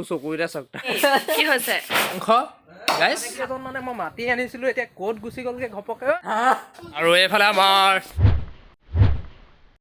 চকুকেইটা চাওক। কি হৈছে? মাংস গাইছ এজন মানে মই মাতি আনিছিলোঁ, এতিয়া ক'ত গুচি গ'লগৈ ঘপককৈ। আৰু এইফালে আমাৰ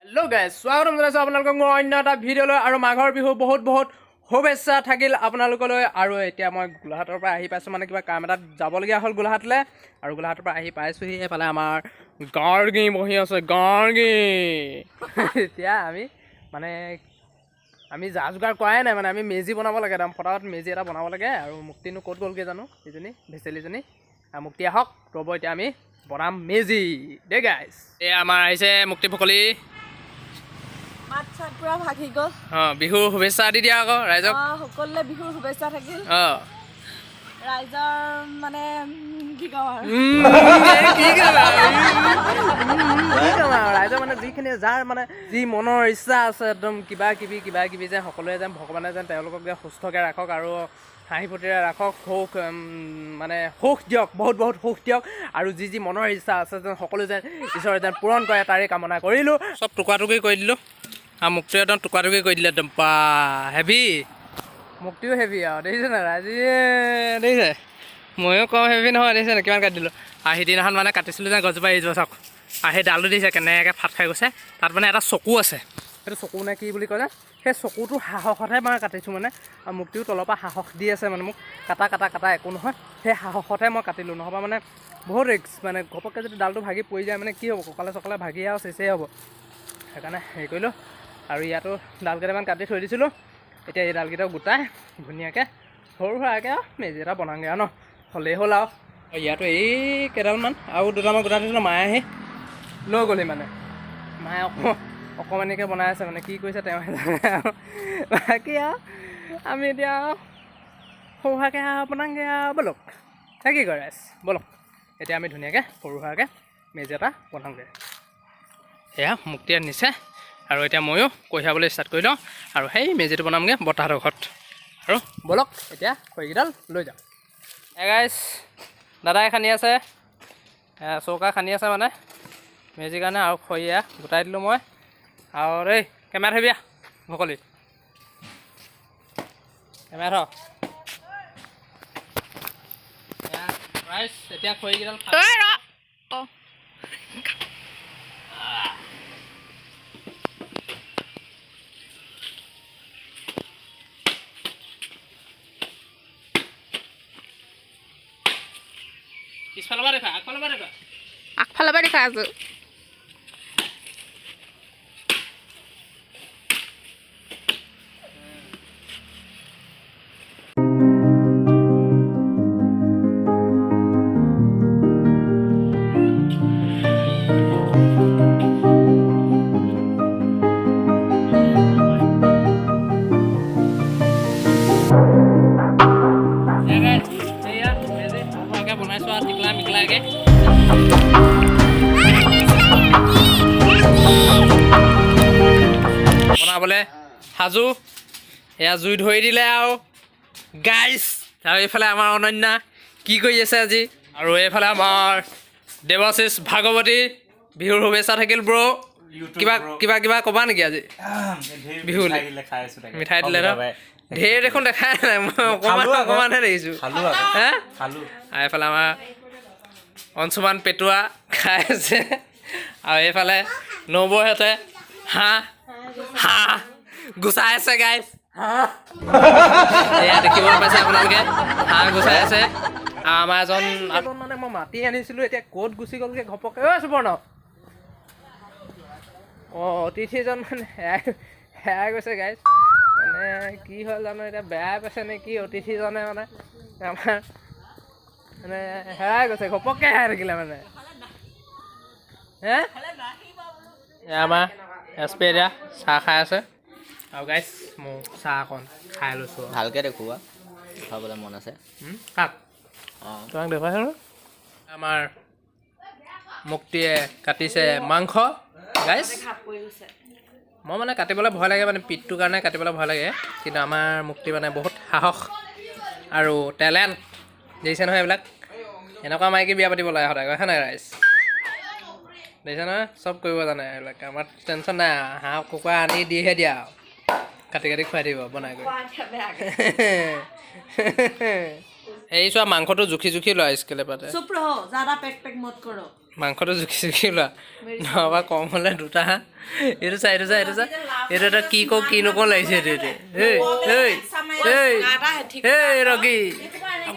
হেল্ল' গাইজ, স্বাগতম জনাইছোঁ আপোনালোকক মোৰ অন্য এটা ভিডিঅ'লৈ আৰু মাঘৰ বিহু বহুত বহুত শুভেচ্ছা থাকিল আপোনালোকলৈ। আৰু এতিয়া মই গোলাঘাটৰ পৰা আহি পাইছোঁ, মানে কিবা কাম এটাত যাবলগীয়া হ'ল গোলাঘাটলৈ আৰু গোলাঘাটৰ পৰা আহি পাইছোঁহি। এইফালে আমাৰ গাৰ্গী বহি আছে, গাৰ্গী। এতিয়া আমি মানে আমি যা যোগাৰ কৰাই নাই, মানে আমি মেজি বনাব লাগে, একদম ফটাফট মেজি এটা বনাব লাগে। আৰু মুক্তিনো ক'ত গ'লগৈ জানো, এইজনী ভেচেলিজনী। আৰু মুক্তি আহক ৰ'ব, এতিয়া আমি বনাম মেজি দেই গাইজ। এই আমাৰ আহিছে মুক্তি ফুকলি। মাত চাত পুৰা ভাগি গ'ল। অঁ, বিহুৰ শুভেচ্ছা দি দিয়া আকৌ ৰাইজক। সকলোৰে বিহুৰ শুভেচ্ছা থাকিল। ৰাইজৰ মানে কি ক'ম আৰু। কি ক'ম আৰু, কি ক'ম আৰু, ৰাইজৰ মানে যিখিনি যাৰ মানে যি মনৰ ইচ্ছা আছে একদম কিবা কিবি কিবা কিবি যেন সকলোৱে যেন ভগৱানে যেন তেওঁলোকক যেন সুস্থকৈ ৰাখক আৰু হাঁহি ফূৰ্তিৰে ৰাখক, সুখ মানে সুখ দিয়ক, বহুত বহুত সুখ দিয়ক। আৰু যি যি মনৰ ইচ্ছা আছে যেন সকলো যেন ঈশ্বৰে যেন পূৰণ কৰে তাৰে কামনা কৰিলোঁ। চব টুকুৰা টুকুৰি কৰি দিলোঁ আৰু মুক্তিও একদম টুকুৰা টুকুৰি কৰি দিলে, একদম বা হেভি। মুক্তিও হেভি আৰু দেখিছে নাই আজি, দেখিছে ময়ো কম হেভি নহয়, দেখিছে নাই কিমান কাটি দিলোঁ। আৰু সিদিনাখন মানে কাটিছিলোঁ যে গছজোপা, এইজোপা চাওক, আৰু সেই ডালটো দিছে কেনেকৈ ফাট খাই গৈছে। তাত মানে এটা চকু আছে, সেইটো চকু নে কি বুলি কয় যে, সেই চকুটো সাহসতহে মই কাটিছোঁ মানে। আৰু মুক্তিও তলৰ পৰা সাহস দি আছে মানে মোক, কাটা কাটা কাটা একো নহয়, সেই সাহসতহে মই কাটিলোঁ, নহ'বা মানে বহুত ৰিস্ক, মানে ঘপককৈ যদি ডালটো ভাগি পৰি যায় মানে কি হ'ব, কঁকালে চকালে ভাগি আৰু চেচেই হ'ব। সেইকাৰণে হেৰি কৰিলোঁ। আৰু ইয়াতো ডাল কেইটামান কাটি থৈ দিছিলোঁ, এতিয়া এই ডালকেইটাও গোটাই ধুনীয়াকৈ সৰু সুৰাকৈ আৰু মেজি এটা বনাওঁগৈ আৰু ন হ'লেই হ'ল। আৰু ইয়াতো এই কেইডালমান আৰু দুটামান গোটাই থৈছিলোঁ, মায়ে আহি লৈ গ'লহি, মানে মায়ে অকণমানিকৈ বনাই আছে, মানে কি কৰিছে তেওঁহে জানে। আৰু বাকী আৰু আমি এতিয়া সৰু সুৰাকৈ আৰু বনাওঁগৈ আৰু, ব'লক নে কি কয় ৰাইজ, ব'লক এতিয়া আমি ধুনীয়াকৈ সৰু সুৰাকৈ মেজি এটা বনাওঁগৈ। সেয়া মুক্তি আনিছে আৰু এতিয়া ময়ো কঢ়িয়াবলৈ ষ্টাৰ্ট কৰি লওঁ আৰু সেই মেজিটো বনামগৈ বৰ্তাহঁতৰ ঘৰত। আৰু ব'লক এতিয়া খৰিকেইডাল লৈ যাওঁ। এ গাইজ, দাদাই খান্দি আছে, চৌকা খান্দি আছে মানে মেজিৰ কাৰণে। আৰু খৰি এয়া গোটাই দিলোঁ মই। আৰু দেই কেমেৰা থবি, ভকলি কেমেৰা থ। এয়া ৰাইজ, এতিয়া খৰিকেইডাল ৰ। পিছফালৰ পৰা দেখা, আগফালৰ পৰা দেখা। আগফালৰ পৰা দেখা আছো। এয়া গাইজ, এয়া মেজি সৰু সুৰাকৈ বনাইছোঁ আৰু টিকলা মিকলাকৈ বনাবলৈ সাজু। এয়া জুই ধৰি দিলে আৰু গাইজ। আৰু এইফালে আমাৰ অনন্যা কি কৰি আছে আজি। আৰু এইফালে আমাৰ দেৱাশিষ ভাগৱতী, বিহুৰ শুভেচ্ছা থাকিল ব্ৰ। কিবা কিবা কিবা ক'বা নেকি আজি বিহু বুলি? মিঠাই দিলে ন? ঢেৰ দেখোন দেখাই নাই, মই অকণমান অকণমানহে দেখিছোঁ। হে, আৰু এইফালে আমাৰ অংশুমান পেটুৱা খাই আছে। আৰু এইফালে নবৌহঁতে হাঁহ হাঁহ গুচাই আছে গাইজ, হাঁহ এয়া দেখিবলৈ পাইছে আপোনালোকে, হাঁহ গুচাই আছে। আৰু আমাৰ এজন এজন মানে মই মাতি আনিছিলোঁ, এতিয়া ক'ত গুচি গ'লগৈ ঘপককৈ। ঐ সুবৰ্ণ, অঁ অতিথিজন মানে হেৰাই হেৰাই গৈছে গাইজ। মানে কি হ'ল জানো এতিয়া, বেয়াই পাইছে নে কি অতিথিজনে, মানে আমাৰ মানে হেৰাই গৈছে, ঘপককৈ হেৰাই থাকিলে মানে। হে, এয়া আমাৰ এছ পি এতিয়া চাহ খাই আছে। আৰু গাইজ, মোৰ চাহ অকণ খাই লৈছোঁ আৰু। ভালকে দেখুওৱা, খাবলৈ মন আছে। কাক? অঁ। তোমাক দেখুৱাইছোঁ ন? আমাৰ মুক্তিয়ে কাটিছে মাংস গাইজ। মই মানে কাটিবলৈ ভয় লাগে, মানে পিঠটোৰ কাৰণে কাটিবলৈ ভয় লাগে, কিন্তু আমাৰ মুক্তি মানে বহুত সাহস আৰু টেলেণ্ট দেখিছে নহয় এইবিলাক। এনেকুৱা মাইকী বিয়া পাতিব লাগে সদায়, হয় নাই ৰাইজ? দেখিছে নহয়, চব কৰিব জানে এইবিলাক, আমাৰ টেনশ্যন নাই। হাঁহ কুকুৰা আনি দিহে দিয়া আৰু। কাটি কাটি খুৱাই দিব বনাই কৰি। এই চোৱা, মাংসটো জুখি জুখি লোৱা স্কেলে পাতে। चुप रहो, ज्यादा पैक पैक मत करो। মাংসটো জুখি জুখি লোৱা, নহ'বা কম হ'লে দুটা। এইটো চা, এইটো চা, এইটো চা, এইটো এটা কি কওঁ কি নকওঁ লাগিছে এইটো। এইটো এই এই এই এই ৰকি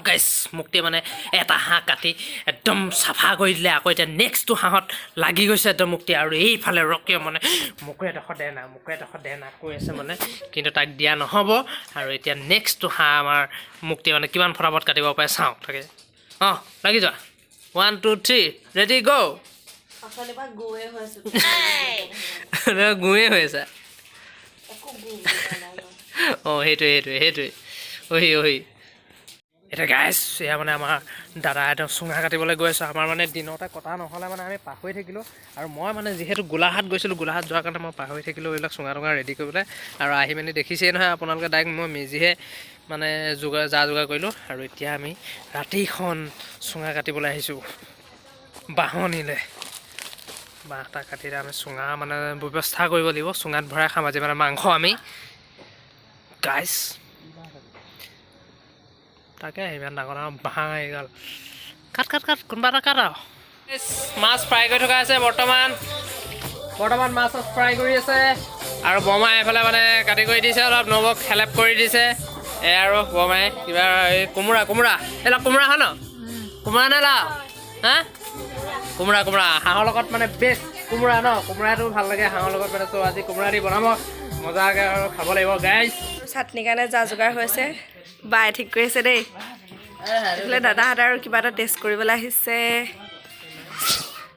গাইছ। মুক্তিয়ে মানে এটা হাঁহ কাটি একদম চাফা কৰি দিলে। আকৌ এতিয়া নেক্সটটো হাঁহত লাগি গৈছে একদম মুক্তি। আৰু এইফালে ৰকিয়ে মানে মোকো এডোখৰ দে না, মোকো এডোখৰ দে না কৈ আছে মানে, কিন্তু তাক দিয়া নহ'ব। আৰু এতিয়া নেক্সটটো হাঁহ আমাৰ মুক্তিয়ে মানে কিমান ফটাফট কাটিব পাৰে চাওঁ। তাকে অঁ, লাগি যোৱা। 1, 2, 3, ready, go. অথনিৰ পৰা গুৱে হৈ আছো। গুৱে হৈ আছে। একো গু বুলি কোৱা নাই মই। অঁ, সেইটোৱে সেইটোৱে সেইটোৱে, অহি অহি। এতিয়া গাইছ, এয়া মানে আমাৰ দাদা একদম চুঙা কাটিবলৈ গৈ আছোঁ। আমাৰ মানে দিনতে কটা নহ'লে মানে আমি পাহৰি থাকিলোঁ। আৰু মই মানে যিহেতু গোলাঘাট গৈছিলোঁ, গোলাঘাট যোৱাৰ কাৰণে মই পাহৰি থাকিলোঁ এইবিলাক চুঙা টুঙা ৰেডি কৰিবলৈ। আৰু আহি মেলি দেখিছেই নহয় আপোনালোকে, ডাইৰেক্ট মই মেজিহে মানে যোগাৰ যা যোগাৰ কৰিলোঁ। আৰু এতিয়া আমি ৰাতিখন চুঙা কাটিবলৈ আহিছোঁ বাঁহনিলৈ। বাঁহ এটা কাটি আমি চুঙা মানে ব্যৱস্থা কৰিব লাগিব। চুঙাত ভৰাই খাম আজি মানে মাংস আমি গাইছ। তাকে ইমান ডাঙৰ ডাঙৰ বাঁহ এইগাল। কাট কাট কাট, কোনোবা এটা কাট। আৰু মাছ ফ্ৰাই কৰি থকা আছে বৰ্তমান। বৰ্তমান মাছ চাছ ফ্ৰাই কৰি আছে আৰু বৰমাই এইফালে মানে কাটি কৰি দিছে, অলপ নবৌক হেল্প কৰি দিছে। এই আৰু বৰমাই কিবা এই কোমোৰা, কোমোৰা, এইবিলাক কোমোৰা হয় ন? কোমোৰা নে লাও হা? কোমোৰা, কোমোৰা হাঁহৰ লগত মানে বেষ্ট কোমোৰা ন? কোমোৰাটো ভাল লাগে হাঁহৰ লগত মানে। চ' আজি কোমোৰা দি বনাব মজাকৈ আৰু খাব লাগিব গাইজ। চাটনিৰ কাৰণে যা যোগাৰ হৈছে, বাই ঠিক কৰি আছে দেই। এইফালে দাদাহঁত আৰু কিবা এটা টেষ্ট কৰিবলৈ আহিছে।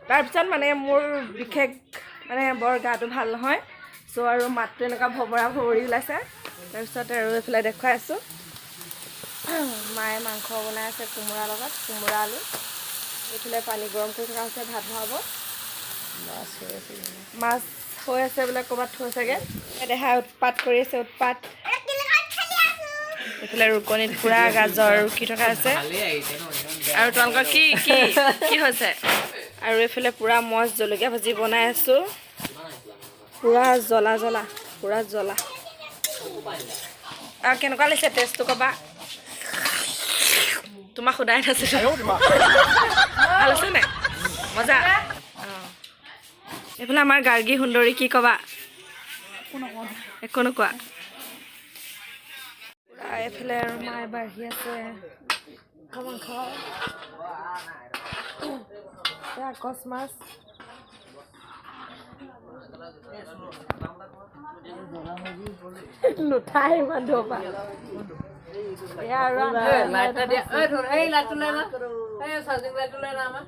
তাৰপিছত মানে মোৰ বিশেষ মানে বৰ গাটো ভাল নহয়, চ' আৰু মাতটো এনেকুৱা ভবৰা ভবৰি ওলাইছে। তাৰপিছত আৰু এইফালে দেখুৱাই আছোঁ, মায়ে মাংস বনাই আছে কোমোৰাৰ লগত, কোমোৰা আলু। এইফালে পানী গৰম কৰি থকা হৈছে, ভাত ভৰাব। মাছ হৈ আছে বোলে, ক'ৰবাত থৈছেগৈ। দেহাই উৎপাত কৰি আছে, উৎপাত। এইফালে ৰুকনিত পূৰা গাজৰ ৰুকি থকা আছে। আৰু তোমালোকৰ কি কি কি হৈছে? আৰু এইফালে পূৰা মজ জলকীয়া ভাজি বনাই আছোঁ, পূৰা জ্বলা জ্বলা, পূৰা জ্বলা। আৰু কেনেকুৱা লাগিছে টেষ্টটো ক'বা। তোমাক সোধাই নাছিলোঁ। ভাল হৈছে নাই? মজা। অঁ, এইফালে আমাৰ গাৰ্গী সুন্দৰী, কি ক'বা? একো নোকোৱা। পূৰা এইফালে আৰু মায়ে বাঢ়ি আছে মাংস, এয়া কচ মাছ। নুঠাই ইমান দূৰৰ পৰা। এয়া আৰু লাইট এটা দিয়া। এই ধৰ, এই লাইটটো লৈ আনা, এই চাৰ্জিং লাইটটো লৈ আনা আমাৰ।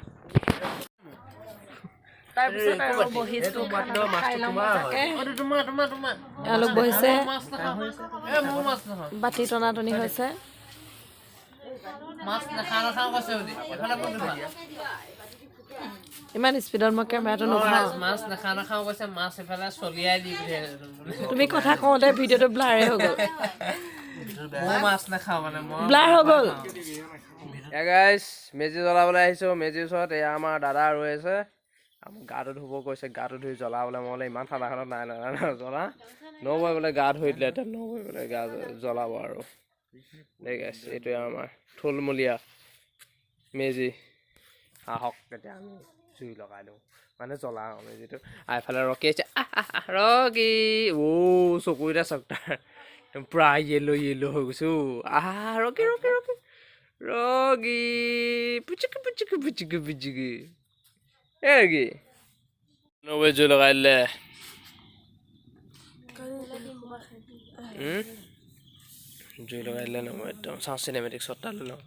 তাৰপিছত আৰু বহিছোঁ, খানাটো খাই লওঁ মজাকে। তোমাৰ তোমাৰ তোমাৰ এওঁলোক বহিছে। মাছ নাখাওঁ। এ মোৰ মাছ নাখাওঁ। বাতি টনাটনি হৈছে। মাছ নাখাওঁ নাখাওঁ কৈছে বুলি এফালে কোন খোৱা? ইমান স্পীডত মই কেমেৰাটো নুঘূৰাওঁ। মাছ নাখাওঁ নাখাওঁ কৈছে, মাছ এফালে চলিয়াই দি পঠিয়াইছে। তুমি কথা কওঁতে ভিডিঅ'টো ব্লাৰে হৈ গ'ল। মই মাছ নাখাওঁ মানে মই ব্লাৰ হৈ গ'ল। গাইছ, মেজি জ্বলাবলৈ আহিছোঁ। মেজিৰ ওচৰত এয়া আমাৰ দাদা ৰৈ আছে। আমাক গাটো ধুব কৈছে, গাটো ধুই জ্বলাবলৈ। মই বোলে ইমান ঠাণ্ডাখনত নাই নাই নাই জ্বলা। নবৌৱে বোলে গা ধুই দিলে, এতিয়া নবৌৱে বোলে গা জ্বলাব। আৰু দেই গাইছ, এইটোৱে আমাৰ থুলমূলীয়া মেজি। আহক, এতিয়া আমি জুই লগাই দিওঁ, মানে জ্বলাওঁ মেজিটো। আৰু এফালে ৰকি আহিছে। আহ আহ আহ, ৰকি। অ' চকুকেইটা চাওক তাৰ, একদম পূৰা য়েল্ল' য়েল্ল' হৈ গৈছে। অ' আহ, ৰকি ৰকি ৰকি ৰকি, পুচুকি পুচুকি পুচুকি পুচুকি। এ ৰকি, নবৌৱে জুই লগাই দিলে। জুই লগাই দিলে নবৌৱে একদম। চাওঁ, চিনেমেটিক শ্বট এটা লৈ লওঁ।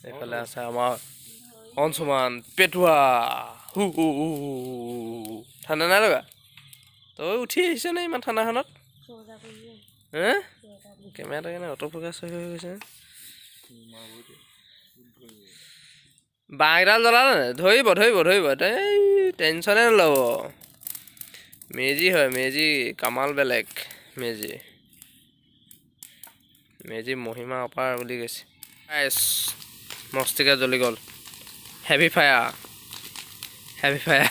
এইফালে আছে আমাৰ অংশুমান পেটুৱা। হু হু হু হু হু। ঠাণ্ডা নাই লগা? তই উঠি আহিছ নে ইমান ঠাণ্ডাখনত হে? কেমেৰাটো কেনে অট' ফ'কাছ হৈ গৈছে। বাঁহকেইডাল জ্বলালে নাই? ধৰিব ধৰিব ধৰিব, এই টেনশ্যনে নল'ব। মেজি হয়, মেজি কামাল বেলেগ। মেজি মেজি মহিমা অপাৰ বুলি কৈছে। গাইছ, মস্তিকে জ্বলি গ'ল। Heavy fire, heavy fire.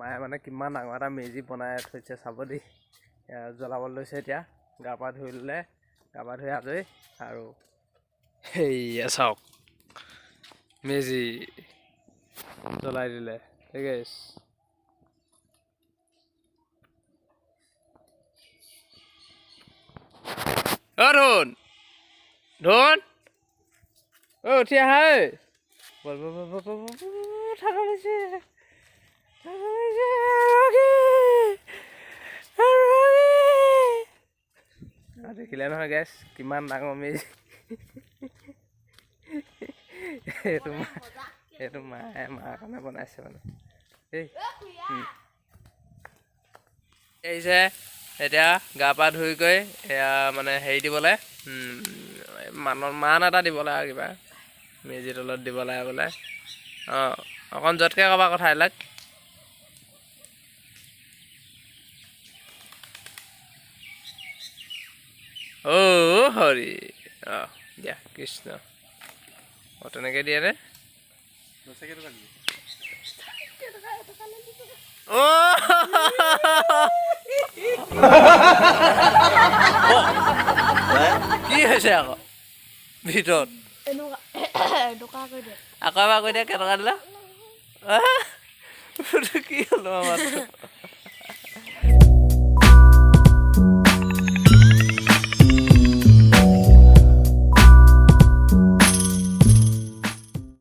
মায়ে মানে কিমান ডাঙৰ এটা মেজি বনাই থৈছে চাব দেই। এয়া জ্বলাব লৈছে এতিয়া, গা পা ধুই ল'লে, গা পা ধুই আজৰি। আৰু সেয়া চাওক, মেজি জ্বলাই দিলে। ঠিক আছে। অ ধুন, ধুন, অ উঠি আহা ঐ। বল বল বল বল বল বল, বল, ঠাণ্ডা লাগিছে, ঠাণ্ডা লাগিছে। ৰগী, ৰগী। আৰু দেখিলে নহয় গেছ, কিমান ডাঙৰ মেজি এইটো। মা, এইটো মায়ে মাৰ কাৰণে বনাইছে মানে। এই আহিছে এতিয়া গা পা ধুই গৈ এয়া মানে হেৰি দিবলৈ, মানৰ মান এটা দিবলৈ আৰু কিবা মেজি তলত দিব লাগে বোলে। অঁ, অকণ য'তকৈ ক'বা কথাবিলাক। অ' হৰি, অঁ দিয়া, কৃষ্ণ। অঁ, তেনেকৈ দিয়ে নে? অ' কি হৈছে আকৌ ভিতৰত? এনেকুৱা এনেকুৱা কৰি দিয়ে। আকৌ এবাৰ কৈ দিয়া, কেইটকা দিলা? আহ! কি হ'ল তোমাৰ মাতটো?